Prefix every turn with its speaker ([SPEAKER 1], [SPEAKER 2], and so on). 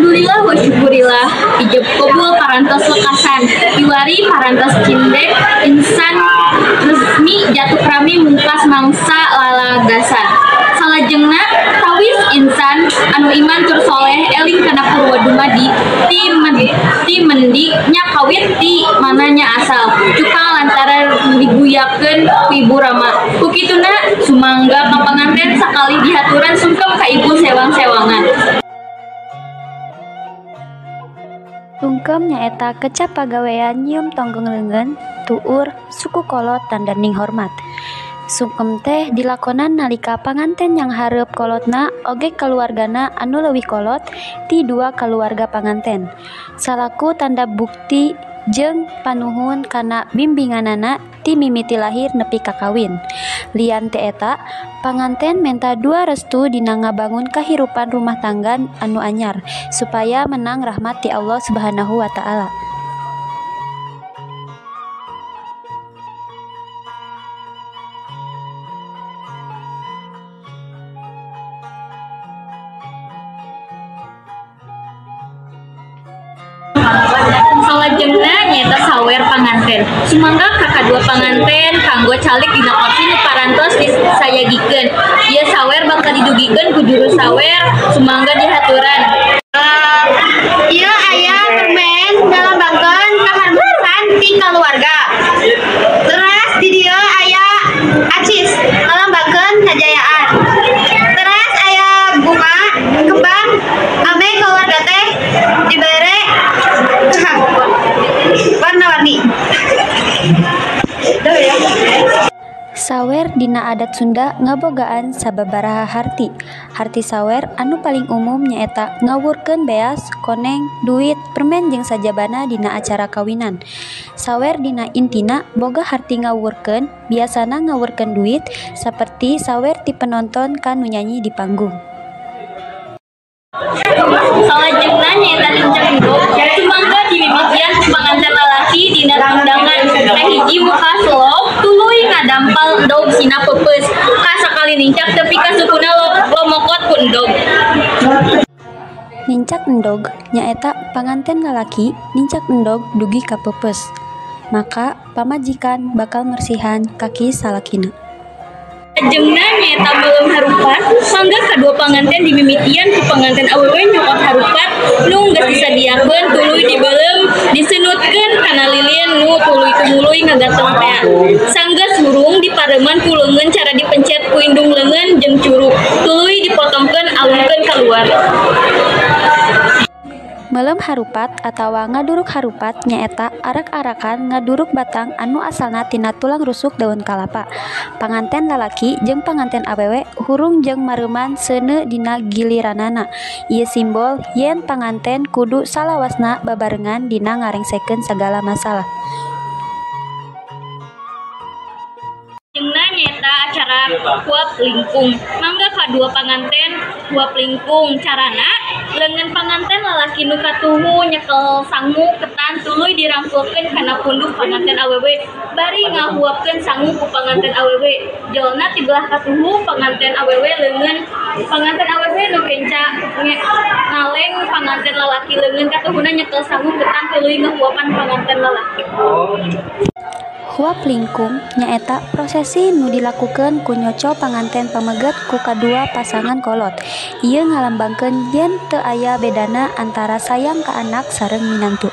[SPEAKER 1] Alhamdulillah wa syukurillah ijab kabul parantos lekasan kiwari parantos cindek insan resmi jatuh rami mungkas mangsa lalagasan salajengna tawis insan anu iman tur soleh eling kana purwa dumadi ti mendi nya kawit ti mananya asal cukang lantaran diguyakeun ku ibu rama ku kituna sumangga ka panganten sakali dihaturan sungkem ka ibu sewang-sewangan.
[SPEAKER 2] Sungkem nyaeta kecap pagawean nyium tonggong leungeun, tuur, suku kolot tandaning hormat. Sungkem teh dilakonan nalika panganten yang hareup kolotna oge kaluargana anu leuwih kolot ti dua kaluarga panganten. Salaku tanda bukti jeung panuhun kana bimbinganana ti mimiti lahir nepi ka kawin. Lian ti eta, panganten menta dua restu dina ngabangun kahirupan rumah tangga anu anyar supaya menang rahmat ti Allah Subhanahu wa Ta'ala.
[SPEAKER 1] Salajengna nyaeta sawer panganten. Sumangga ka kadua panganten kanggo calik dina kursi nu parantos disayagikeun. Ieu sawer bakal didugikeun ku juru sawer, sumangga dihaturan.
[SPEAKER 3] Ieu aya permen ngalambangkeun kaharmonisan ti kaluarga. Teras di dieu aya acis ngalambangkeun kajayaan. Teras aya bunga kembang ame kaluarga teh dibere warna-warni.
[SPEAKER 2] Sawer dina adat Sunda ngabogaan sababaraha harti. Harti sawer anu paling umum nyaeta ngawurkeun beas, koneng, duit, permen jeung sajabana dina acara kawinan. Sawer dina intina boga harti ngawurkeun, biasana ngawurkeun duit saperti sawer ti penonton ka nu nyanyi di panggung.
[SPEAKER 1] Salajengna nyaeta nincak endog. Sumangga dimimitian ku panganten lalaki dina undangan. Kahiji muka selop tuluy ngadampal endog sina peupeus. Ka sakali nincak tepi ka sukuna lomokot ku endog.
[SPEAKER 2] Nincak endog nyaeta panganten lalaki nincak endog dugi ka peupeus. Maka pamajikan bakal mersihan kaki salakina.
[SPEAKER 1] Salajengna nyaeta meuleum harupat, mangga kadua panganten dimimitian ku panganten awewe nyokot harupat nu geus disadiakeun tuluy dibeuleum disenutkeun kana lilin nu tuluy tumuluy ngagateng tea. Sanggeus hurung dipareuman ku leungeun cara dipencet ku indung leungeun jeung curuk, tuluy dipotongkeun alungkeun kaluar.
[SPEAKER 2] Meuleum harupat atawa ngaduruk harupat nyaeta arak-arakan ngaduruk batang anu asalna tina tulang rusuk daun kalapa. Panganten lalaki jeung panganten awewe hurung jeung mareuman seuneu dina giliranana. Ieu simbol yen panganten kudu salawasna babarengan dina ngarengsekeun sagala masalah.
[SPEAKER 1] Salajengna nyaeta acara huap lingkung. Mangga kadua panganten huap lingkung. Carana leungeun panganten lalaki nu katuhu nyekel sangu ketan tuluy dirangkulkeun kana punduk panganten awewe bari ngahuapkeun sangu ku panganten awewe. Jolna ti belah katuhu panganten awewe leungeun panganten awewe nu kenca ngaleng panganten lalaki leungeun katuhuna nyekel sangu ketan tuluy ngahuapan panganten lalaki.
[SPEAKER 2] Huap lingkung nyaeta prosesi nu dilakukeun ku nyoco panganten pameget ku kadua pasangan kolot. Ieu ngalambangkeun yen teu aya bedana antara sayang ka anak sareng minantu.